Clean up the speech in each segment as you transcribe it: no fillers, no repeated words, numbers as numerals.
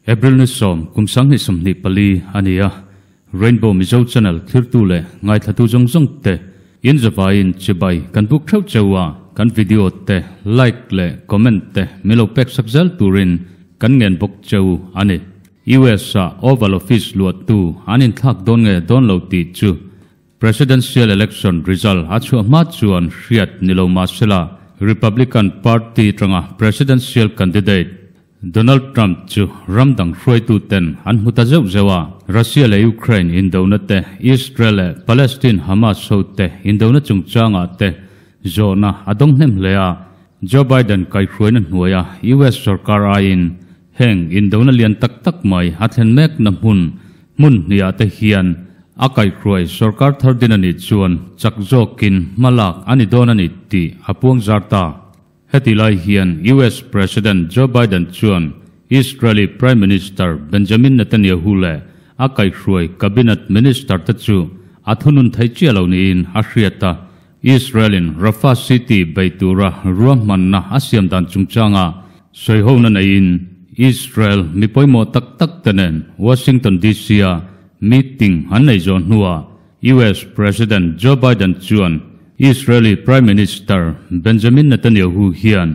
April ni sawm kum 2024 a ni a, Rainbow Mizo Channel thirtu leh ngaithlatu zawng zawng te in zavaiin chibai kan buk theuh cheu a, kan video te like leh comment te min lo pek sak zel turin kan ngen bawk cheu a ni. US a Oval Office luahtu an inthlak dawn nge dawn lo tih chu Presidential election result a chhuah hma chuan hriat ni lo mahsela Republican Party atanga presidential candidate Donald Trump chu ram dang hruaituten an hmu ta zeuh zeuh a. Russia leh Ukraine indona te, Israel leh Palestine Hamas ho te indona chungchangah te zawhna a dawng hnem hle a. Joe Biden kaihhruaina hnuaia US sorkar aiin heng indona lian tak tak mai a thlen mekna hmun hmun hniah te hian a kaihhruai sorkar thar din a nih chuan chak zawkin hma lak a ni dawn a ni tih a puang zar ta. Heti lai hian US President Joe Biden chuan Israeli Prime Minister Benjamin Netanyahu leh a kaihhruai Cabinet Minister te chu a thunun thei chiah lo niin a hriat a. Israel-in Rafah City bei tura ruahmanna a siam dan chungchanga sawihona neiin Israel mi pawimawh tak tak te nen Washington DC-a meeting an nei zawh hnuah US President Joe Biden chuan Israeli Prime Minister Benjamin Netanyahu hian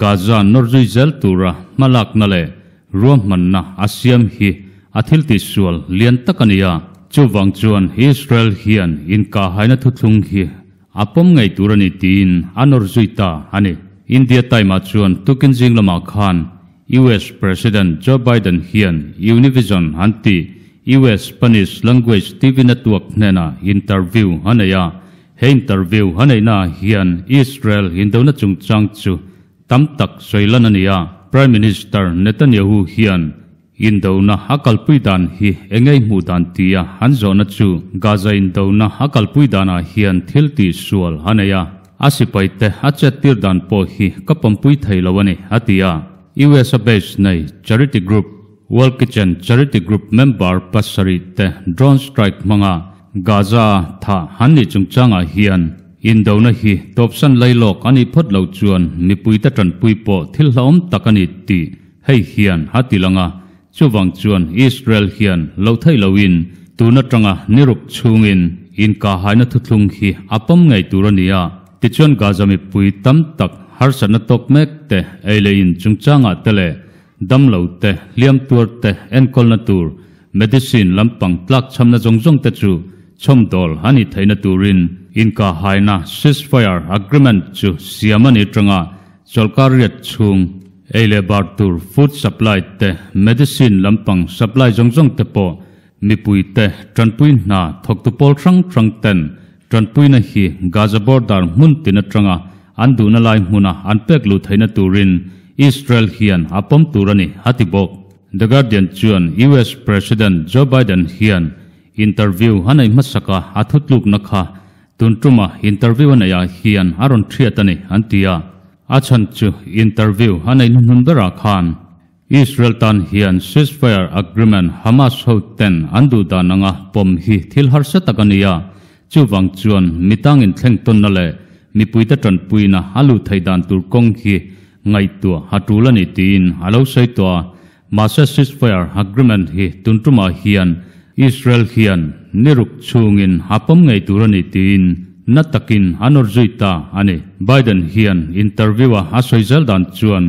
Gaza nawr zui zel tura hmalakna leh ruahmanna a siam hi a thil tihsual lian tak a ni a. Chuvang chuan Israel hian inkahhaina thuthlung hi a pawm ngei tur a ni tiin a nawr zui ta a ni. India Time-ah chuan tukin zing lamah khan US President Joe Biden hian Univision an tih US Spanish language TV network hnenah interview a nei a. He interview a neihnaah hian Israel indona chungchang chu tam tak sawi lan a ni a. Prime Minister Netanyahu hian indona a kalpui dan hi engei hmuh dan tia an zawhna chu Gaza indona a kalpui danah hian thil tihsual a nei a, a sipaite a chettir dan pawh hi ka pawmpui thei lo a ni, a ti a. US a base nei charity group World Kitchen Charity Group member pasarih te drone strike hmanga Gaza tha han nih chungchangah hian indona hi tawpsan lailawk a nih phawt loh chuan mipuite tanpui pawh thil hlauhawm tak a ni tih hei hian a ti lang a. Chuvang chuan Israel hian loh theih lohin tun atanga niruk chhungin inkahhaina thuthlung hi a pawm ngei tur a ni a. Tichuan Gaza mipui tam tak harsatna tawk mek te ei leh in chungchangah te leh Damlo te, hliam tuar te enkawlna tur medicine lampang tlakchhamna zawng zawng te chu chhawmdawl a nih theihna turin inkahhaina ceasefire agreement chu siam a ni atanga chawlhkar riat chhung ei leh bar tur food supply te, medicine lampang supply zawng zawng te pawh mipui te tanpui hna thawktu pawl hrang hrang ten tanpuina hi Gaza border hmun tin atanga an duhna lai hmuna an pek luh theihna turin Israel hian a pawm tur a ni, a ti bawk. The Guardian chuan US President Joe Biden hian interview a neih hmasaka a thutlukna kha tun tuma interview a neihah hian a rawn thiat a ni, an ti a. A chhan chu interview a neih hnuhnun berah khan Israel tan hian ceasefire agreement Hamas ho ten an duh dan anga pawm hi thil harsa tak a ni a, chuvang chuan mitangin thleng tawnna leh mipuite tanpuina a luh theih dan tur kawng hi ngaihtuah a tul a ni tiin a lo sawi tawh a. Mahse ceasefire agreement hi tun tumah hian Israel hian niruk chhungin a pawm ngei tur a ni tiin na takin a nawr zui ta a ni. Biden hian interview-a a sawi zel dan chuan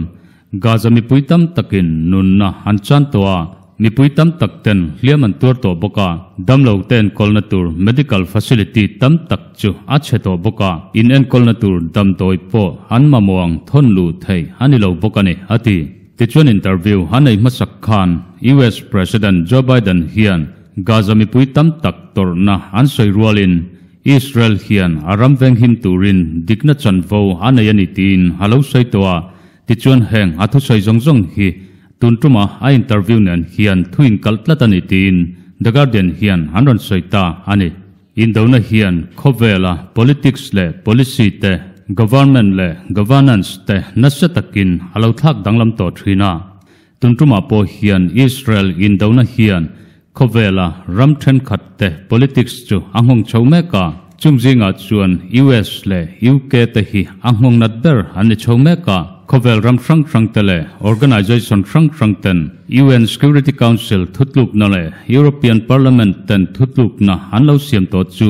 Gaza mipui tam takin nunna an chan tawh a, mipui tam tak ten hliam an tuar tawh bawk a, damlo te enkawlna tur medical facility tam tak chu a chhe tawh bawk a, in enkawlna tur damdawi pawh an mamawh ang thawn luh theih a ni lo bawk a ni, a ti. Tichuan interview a nei hmasak khan US President Joe Biden hian Gaza mipui tam tak tawrhna an sawi rualin Israel hian a ram venghim turin dikna chanvo a nei a ni tiin a lo sawi tawh a, Tichuan heng a thusawi zawng zawng hi tun tuma a interview nen hian thu inkalh tlat a ni tiin The Guardian hian an rawn sawi ta a ni. Indona hian khawvela politics leh policy te, government leh governance te nasa takin a lo thlak danglam tawh thin a. Tun tumah pawh hian Israel indona hian khawvela ram thenkhat te politics chu a nghawng chho mek a, chung zingah chuan US leh UK te hi a nghawng nat ber an ni chho mek a. Khawvel ram hrang hrang te leh organisation hrang hrang ten UN Security Council thutlukna leh European Parliament ten thutlukna an lo siam tawh chu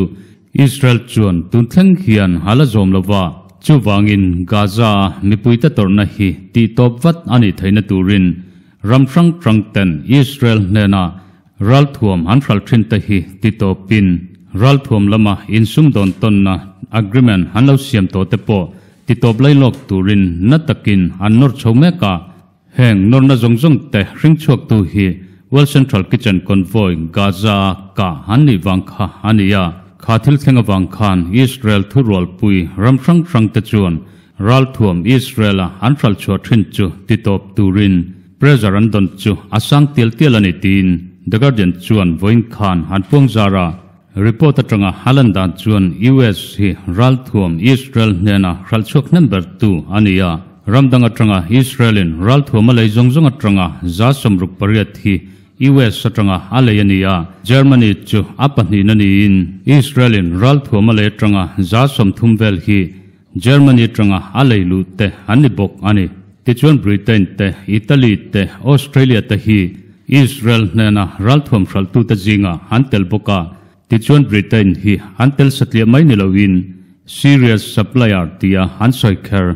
Israel chuan tun thleng hian a la zawm lo va. Chuvangin Gaza-a mipuite tawrhna hi tihtawp vat a nih theihna turin ram hrang hrang ten Israel hnena Ralthuam an hralh thin te hi ti tawpin ralthuam lama insumdawn tawnna agreement an lo siam tawh te pawh ti tawp lai lawk turin na takin an nawr chho mek a. Heng nawrna zawng zawng te hring chhuaktu hi World Central Kitchen Convoy Gaza-a kah an nih vang kha a ni a. Kha thil thleng avang khan Israel thurualpui ram hrang hrang te chuan Ralthuam Israel-a an hralh chhuah thin chu ti tawp turin pressure an dawn chu a sang tial tial a ni tiin The Guardian chuan vawiin khan an puang zar a. Report atanga a lan dan chuan US hi ralthuam Israel hnena hralh chhuak hnem ber tu a ni a. Ram dang atanga Israel-in ralthuam a lei zawng zawng atanga 68% hi US atanga a lei a ni a. Germany chu a pahnihna niin Israel-in ralthuam a lei atanga 30% vel hi Germany atanga a lei luh te an ni bawk a ni. Tichuan Britain te, Italy te, Australia te hi Israel hnena ralthuam hralhtute zingah an tel bawk a. Tichuan Britain hi an tel satliah mai ni loin serious supplier tia an sawi kher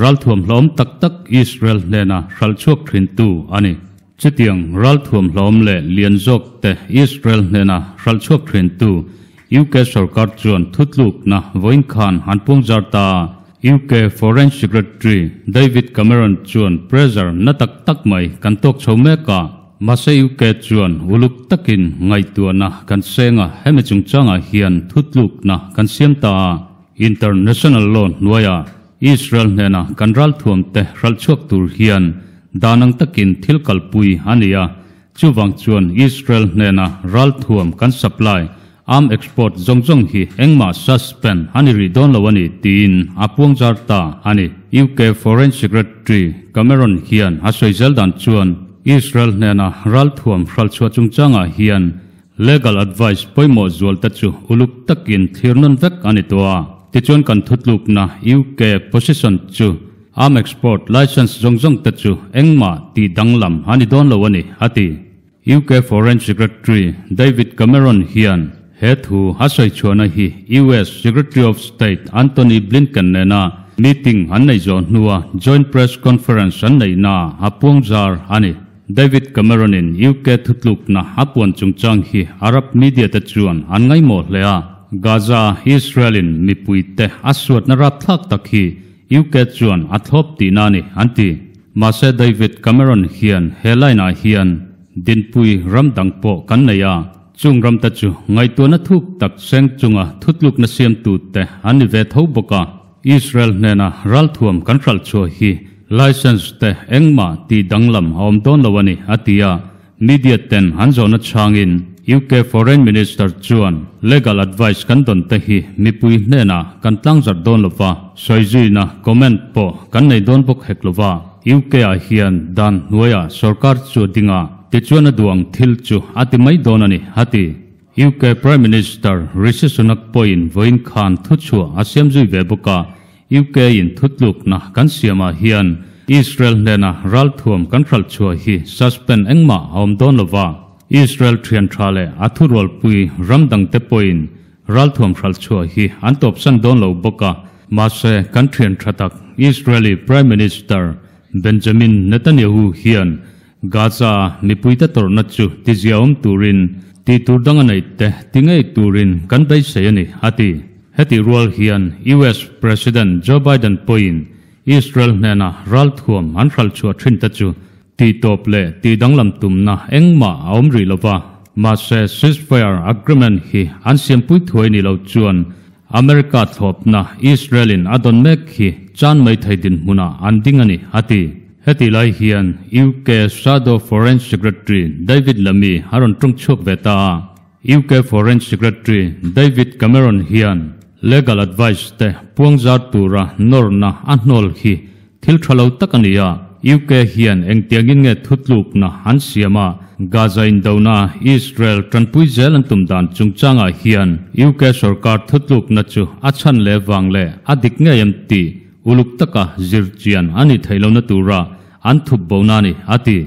ralthuam hlawm tak tak Israel hnena hralh chhuak thintu a ni. Chutiang ralthuam hlawm leh lian zawk te Israel hnena hralh chhuak thintu UK sorkar chuan thutlukna vawiin khan an puang zar ta a. UK Foreign Secretary David Cameron chuan pressure na tak tak mai kan tawk chho mek a, mahse UK chuan uluk takin ngaihtuahna kan seng a, hemi chungchangah hian thutlukna kan siam ta a. International law hnuaiah Israel hnena kan ralthuam te hralh chhuak tur hian dan ang takin thil kalpui a ni a, chuvang chuan Israel hnena ralthuam kan supply, arm export zawng zawng hi engmah suspend a ni rih dawn lo a ni tiin a puang zar ta a ni. UK Foreign Secretary Cameron hian a sawi zel dan chuan Israel hnena ralthuam hralh chhuah chungchangah hian Legal advice pawimawh zual te chu uluk takin thlir nawn vek a ni tawh a. Tichuan kan thutlukna UK position chu arm export licence zawng zawng te chu engmah tih danglam a ni dawn lo a ni, a ti. UK Foreign Secretary David Cameron hian he thu a sawi chhuahna hi US Secretary of State Antony Blinken nena meeting an neih zawh hnua joint press conference an neihnaah a puang zar a ni. David Cameron-in UK thutlukna a puan chungchang hi Arab media te chuan an ngaihmawh hle a, Gaza-a Israel-in mipuite a suatna rapthlak tak hi UK chuan a thlawp tihna a ni, an ti. Mahse David Cameron hian he line-ah hian dinpui ram dang pawh kan nei a, chung ram te chu ngaihtuahna thuk tak seng chunga thutlukna siamtute an ni ve tho bawk a. Israel hnena ralthuam kan hralh chhuah hi licence te engmah tih danglam a awm dawn lo a ni, a ti a. Media ten an zawhna chhangin UK Foreign Minister chuan legal advice kan dawn te hi mipui hnenah kan tlangzarh dawn lo va, sawizuina comment pawh kan nei dawn bawk hek lo va. UK ah hian dan hnuaiah sorkar chu a ding a, tichuan a duh ang thil chu a ti mai dawn a ni, a ti. UK Prime Minister Rishi Sunak pawhin vawiin khan thuchhuah a siam zui ve bawk a, UK in thutlukna kan siamah hian Israel hnena ralthuam kan hralh chhuah hi suspend engmah a awm dawn lo va, Israel thian tha leh a thurualpui ram dangte pawhin ralthuam hralh chhuah hi an tawpsan dawn lo bawk a, mahse kan thian tha tak Israeli Prime Minister Benjamin Netanyahu hian Gaza mipuite tawrhna chu tiziaawm turin tih tur dang a neih te ti ngei turin kan beisei a ni, a ti. Hetih rual hian US President Joe Biden pawhin Israel hnena ralthuam an hralh chhuah thin te chu tih tawp leh tih danglam tumna engmah a awm rih lova, mahse ceasefire agreement hi an siampui thuai ni lo chuan America thlawpna Israel-in a dawn mek hi chan mai thei dinhmunah an ding a ni, a ti. Hetih lai hian UK Shadow Foreign Secretary David Lammy a rawn tawng chhuak ve ta a. UK Foreign Secretary David Cameron hian legal advice te puang zar tura nawrna a hnawl hi Thil tha lo tak a ni a, UK hian engtiangin nge thutlukna an siam a, Gaza indona Israel tanpui zel an tum dan chungchangah hian UK sorkar thutlukna chu a chhan leh vang leh a dik ngei em tih uluk taka zir chian a nih theih lohna tura an thup bona a ni, a ti.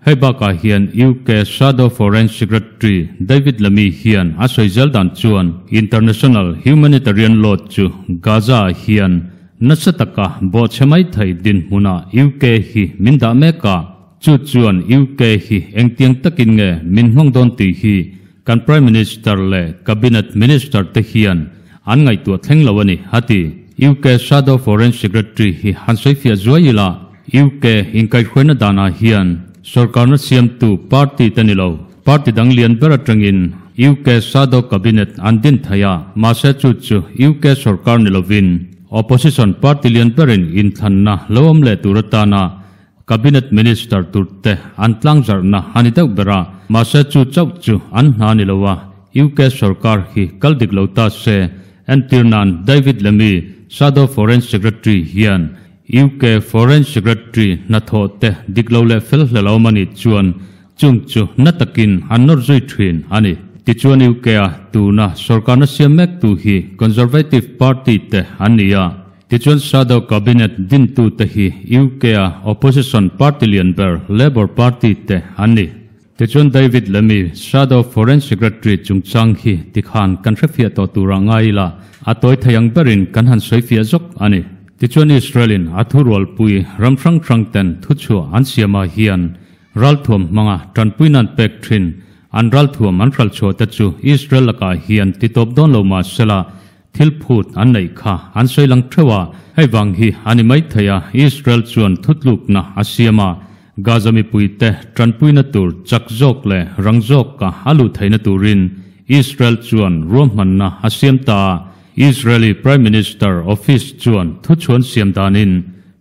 Hei bakah hian UK Shadow Foreign Secretary David Lammy hian a sawi zel dan chuan International Humanitarian Law chu Gaza-ah hian nasa taka bawhchhe mai thei dinhmunah UK hi min dah mek a, chu chuan UK hi engtiang takin nge min nghawng dawn tih hi kan Prime Minister leh Cabinet Minister te hian an ngaihtuah thleng lo a ni, a ti. UK Shadow Foreign Secretary hi han sawifiah zuai ila, UK inkaihhruaina danah hian sorkarna siamtu party te ni lo, party dang lian ber atangin UK Shadow Cabinet an din thei a, mahse chu chu UK sorkar ni lovin opposition party lian berin inthlanna lo awm leh tur atana Cabinet Minister turte an tlangzarhna a ni deuh ber a, mahse chu chauh chu an hna ni lo a, UK sorkar hi kal dik lo ta se, entir nan David Lammy, Shadow Foreign Secretary hian UK Foreign Secretary hnathawh te dik lo leh fel hle lo awm a nih chuan chung chu na takin an nawr zui thin a ni. Tichuan UK a tuna sorkarna siam mektu hi Conservative Party te an ni a, Tichuan Shadow Cabinet dintute hi UK-a opposition party lian ber Labour Party te an ni. Tichuan David Lammy, Shadow Foreign Secretary chungchang hi tikhan kan hrefiah tawh turah ngai ila, a tawi thei ang berin kan han sawifiah zawk a ni. Tichuan Israel-in a thurualpui ram hrang hrang ten thuchhuah an siamah hian ralthuam hmanga tanpuina an pek thin an ralthuam an hralchhuah te chu Israel lakah hian titawp dawn lo mah sela Thil phut an neih kha an sawi lang theuh a, hei vang hi a ni mai thei a, Israel chuan thutlukna a siam a, Gaza mipuite tanpuina tur chak zawk leh rang zawka a luh theihna turin Israel chuan ruahmanna a siam ta a, Israeli Prime Minister office chuan thuchhuan siam danin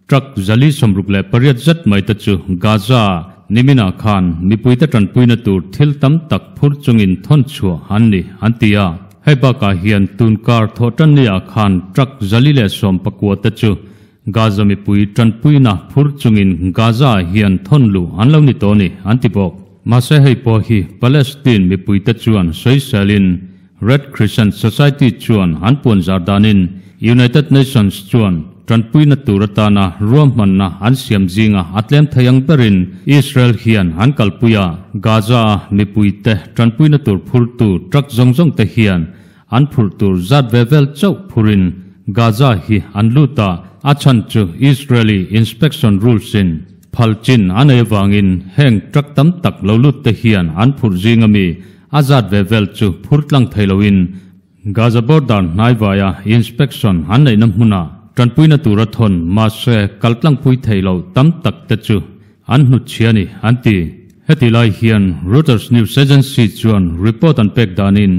Truck 468 zet mai te chu Gaza niminah khan mipuite tanpuina tur thil tam tak phur chungin thawn chhuah an ni, an ti a. Hei bakah hian tun kar thawhtanniah khan truck 119 te chu Gaza mipui tanpuina phur chungin Gaza-ah hian thawn luh an lo ni tawh a ni, an ti bawk. Mahse hei pawh hi Palestine mipuite chuan sawiselin Red Crescent Society chuan an puanzar danin United Nations chuan tanpuina tur atana ruahmanna an siam zinga a tlem thei ang berin Israel hian an kalpui a, Gaza-a mipuite tanpuina tur phurtu truck zawng zawng te hian an phurh tur zat ve vel chauh phurin Gaza hi an lut a, a chhan chu Israeli inspection rules in phal chin a nei avangin heng truck tam tak lo lut te hian an phurh zinga mi A zat ve vel chu phur tlang thei loin Gaza border hnaivaia inspection an neihna hmuna tanpuina tura thawn mahse kal tlangpui thei lo tam tak te chu an hnutchhia a ni, an ti. Heti lai hian Reuters news agency chuan report an pek danin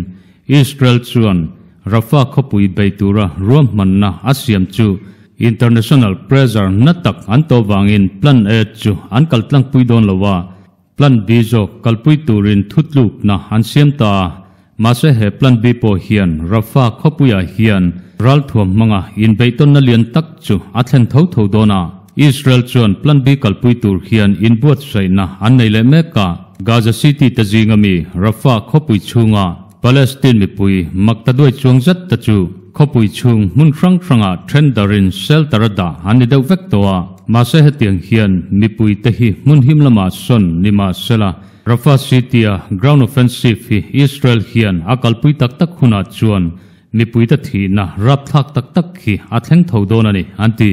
Israel chuan Rafah khawpui bei tura ruahmanna a siam chu international pressure na tak an tawh vangin Plan A chu an kal tlangpui dawn lo a, Plan B zawk kalpui turin thutlukna an siam ta a, mahse he Plan B pawh hian Rafah khawpuiah hian ralthuam hmanga inbeihtawnna lian tak chu a thlen tho tho dawn a. Israel chuan Plan B kalpui tur hian inbuatsaihna an nei leh mek a, Gaza City te zinga mi Rafah khawpui chhunga Palestine mipui maktaduai chuang zet te chu khawpui chhung hmun hrang hrangah then darin shelter a dah an ni deuh vek tawh a. Mahse hetiang hian mipuite hi hmun him lamah sawn ni mah sela, Rafah City-a ground offensive hi Israel hian a kalpui tak tak hunah chuan mipuite thihna rapthlak tak tak hi a thleng tho dawn a ni, an ti.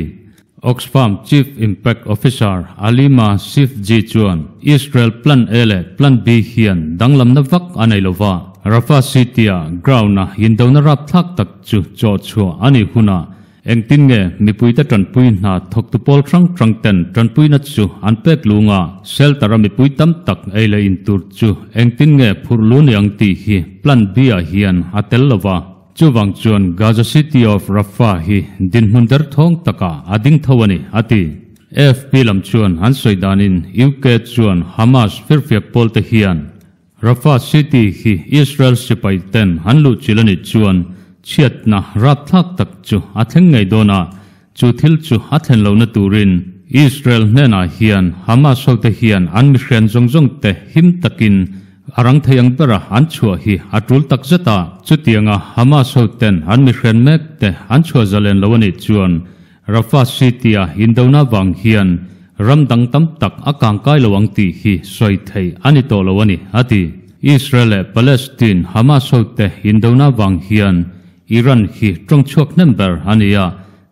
Oxfam Chief Impact Officer Alima Sifji chuan Israel Plan A leh Plan B hian danglamna vak a nei lova, Rafah City-a ground-a indona rapthlak tak chu chawhchhuah a nih hunah Engtin nge mipuite tanpui hna thawktu pawl hrang hrang ten tanpuina chu an pek lung a, shelter a mipui tam tak ei leh in tur chu engtin nge phurh lu ni ang tih hi Plan B ah hian a tel lo va. Chuvang chuan Gaza City of Rafah hi dinhmun derthawng takah a ding tho a ni, a ti. AFP lam chuan an sawi danin UK chuan Hamas firfiak pawlte hian Rafah City hi Israel sipai ten an luh chilh a nih chuan chhiatna rapthlak tak chu a thleng ngei dawn a, chu thil chu a thlen lohna turin Israel hnenah hian Hamas hote hian an mihrian zawng zawng te him takin a rang thei ang bera an chhuah hi a tul tak zet a, chutianga Hamas hoten an mihrian mek te an chhuah zalen lo a nih chuan. Rafah City-a indona vang hian ram dang tam tak a kangkai lo ang tih hi sawi theih a ni tawh lo a ni, a ti. Israel leh Palestine Hamas hote indona vang hian Iran hi tawng chhuak hnem ber a ni a,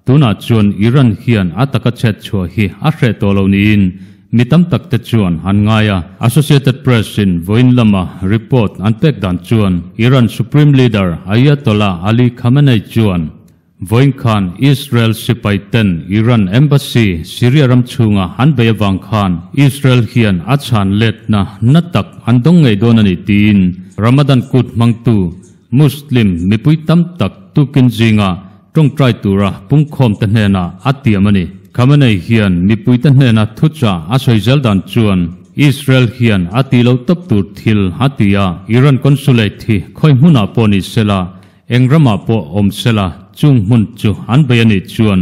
Tunah chuan Iran hian a taka chet chhuah hi a hreh tawh lo niin mi tam tak te chuan an ngai a. Associated Press in vawiin lama report an pek dan chuan Iran Supreme Leader Ayatollah Ali Khamenei chuan vawiin khan Israel sipai ten Iran Embassy Syria ram chhunga an bei avang khan Israel hian a chhan letna na tak an dawng ngei dawn a ni tiin Ramadan kut hmangtu Muslim mipui tam tak tukin zinga Tawngtai tura pungkhawmte hnenah a tiam a ni. Khamenei hian mipuite hnena thuchah a sawi zel dan chuan Israel hian a ti lo tawp tur thil a ti a, Iran consulate hi khawi hmunah pawh ni sela, eng ramah pawh awm sela chung hmun chu an bei a nih chuan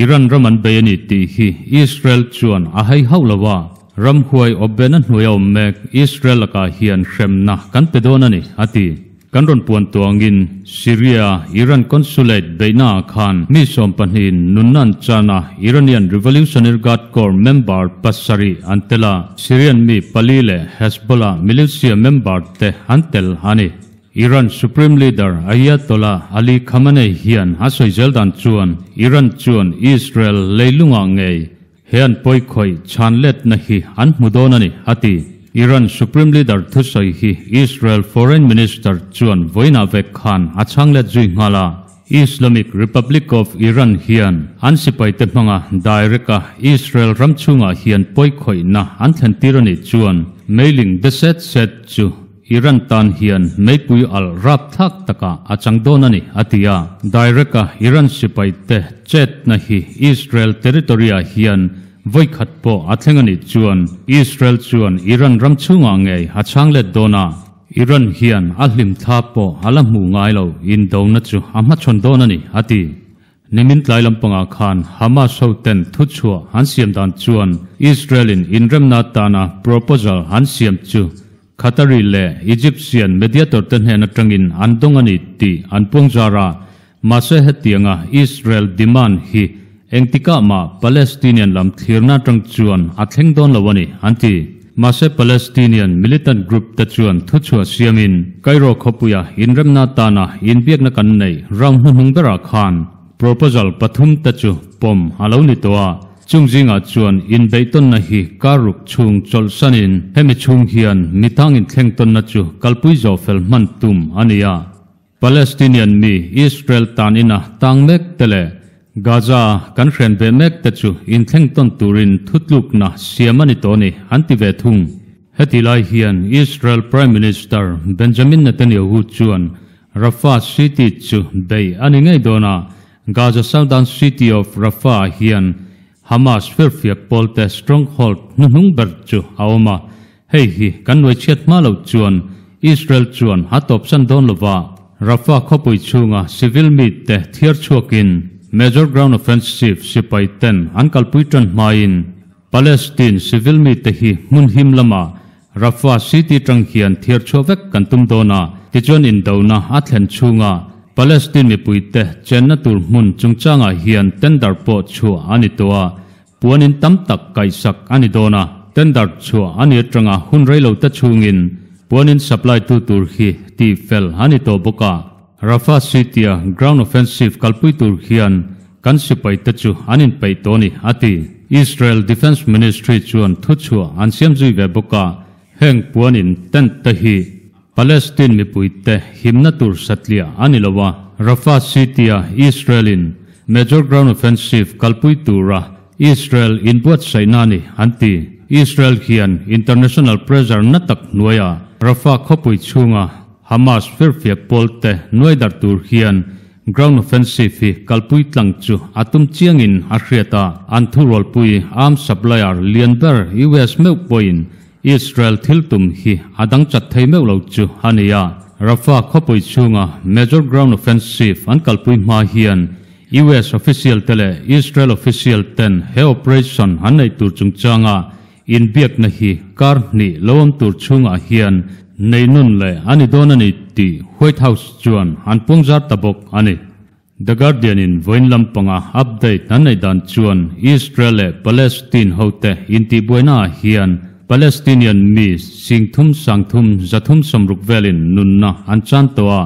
Iran ram an bei a ni tih hi Israel chuan a hai hauh lo a, ramhuai awpbehna hnuaia awm mek Israel lakah hian hremna kan pe dawn a ni, a ti. Kan rawn puan tuangin Syria Iran consulate beihnaah khan mi sawmpahnihin nunna an chan a, Iranian Revolutionary Guard Corps member pasarih an tel a, Syrian mi pali leh Hezbollah militia member te an tel a ni. Iran Supreme Leader Ayatollah Ali Khamenei hian a sawi zel dan chuan Iran chuan Israel leilungah ngei he an pawi khawih chhan letna hi an hmu dawn a ni, a ti. Iran Supreme Leader thusawi hi Israel Foreign Minister chuan vawiinah vek khan a chhang let zui nghal a. Islamic Republic of Iran hian an sipaite hmanga direct a Israel ram chhungah hian pawi khawihna an thlen tir a nih chuan meiling de set set chu Iran tan hian meipui alh rap thlak takah a chang dawn a ni, a ti a. Direct a Iran sipaite chetna hi Israel territory-ah hian vawi khat pawh a thleng a nih chuan Israel chuan Iran ram chhungah ngei a chhang let dawn a. Iran hian a hlim thla pawh a la hmuh ngai lo, indona chu a hmachhawn dawn a ni, a ti. Nimin tlai lampangah khan Hamas hoten thuchhuah an siam dan chuan Israel-in inremna atana proposal an siam chu Qatari leh Egyptian mediator te hnen atangin an dawng a ni tih an puang zar a, mahse hetianga Israel demand hi engtikah mah Palestinian lam thlirna atang chuan a thleng dawn lo a ni, an ti. Mahse Palestinian militant group te chuan thuchhuah siamin Cairo khawpuia inremna atana inbiakna kan neih round hnuhnung berah khan proposal pathum te chu pawm a lo ni tawh a, chung zingah chuan inbeihtawnna hi kar ruk chhung chawlhsanin hemi chhung hian mitang inthlengtawnna chu kalpui zawh fel hman tum a ni a. Palestinian mi Israel tan ina tang mek te leh Gaza kan hren ve mek te chu inthleng tawn turin thutlukna siam a ni tawh a ni, an ti ve thung. Heti lai hian Israel Prime Minister Benjamin Netanyahu chuan Rafah city chu bei a ni ngei dawn a, Gaza southern city of Rafah ah hian Hamas firfiak pawlte stronghold hnuhnung ber chu a awm a, Hei hi kan nuaichhiat hma loh chuan Israel chuan a tawpsan dawn lova, Rafah khawpui chhunga civil mite thiar chhuakin Major Ground Offensive sipai ten an kalpui tan hmain Palestine civil mite hi hmun him lama Rafah city tang hian thiar chhuah vek kan tum dawn a, tichuan indona a thlen chhunga Palestine mipuite chenna tur hmun chungchangah hian tender pawh chhuah a ni tawh a, Puanin tam tak kaihsak a ni dawn a, tender chhuah a ni atanga hun rei lo te chhungin puanin supply tu tur hi tih fel a ni tawh bawk a. Rafah City-a ground offensive kalpui tur hian kan sipai te chu an inpeih tawh a ni, a ti. Israel Defence Ministry chuan thuchhuah an siam zui ve bawk a, heng puanin tent te hi Palestine mipuite himna tur satliah a ni lo a, Rafah City-a Israel-in major ground offensive kalpui tura Israel inbuatsaihna a ni, an ti. Israel hian international pressure na tak hnuaia Rafah khawpui chhunga Hamas firfiak pawlte nuai darh tur hian ground offensive hi kalpui tlang chu a tum chiangin a hriat a, an thurualpui arms supplier lian ber US meuh pawhin Israel thil tum hi a dang chat thei meuh lo chu a ni a, Rafah khawpui chhunga major ground offensive an kalpui hma hian US official te leh Israel official ten he operation an neih tur chungchanga inbiakna hi kar hnih lo awm tur chhungah hian nei nun leh a ni dawn a ni tih White House chuan an puangzar ta bawk a ni. The Guardian in vawiin lampanga update an neih dan chuan Israel leh Palestine hote intihbuaina ah hian Palestinian mi 30 30 360 velin nunna an chan tawh a,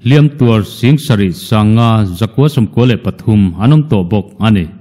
hliam tuar 75 993 an awm tawh bawk a ni.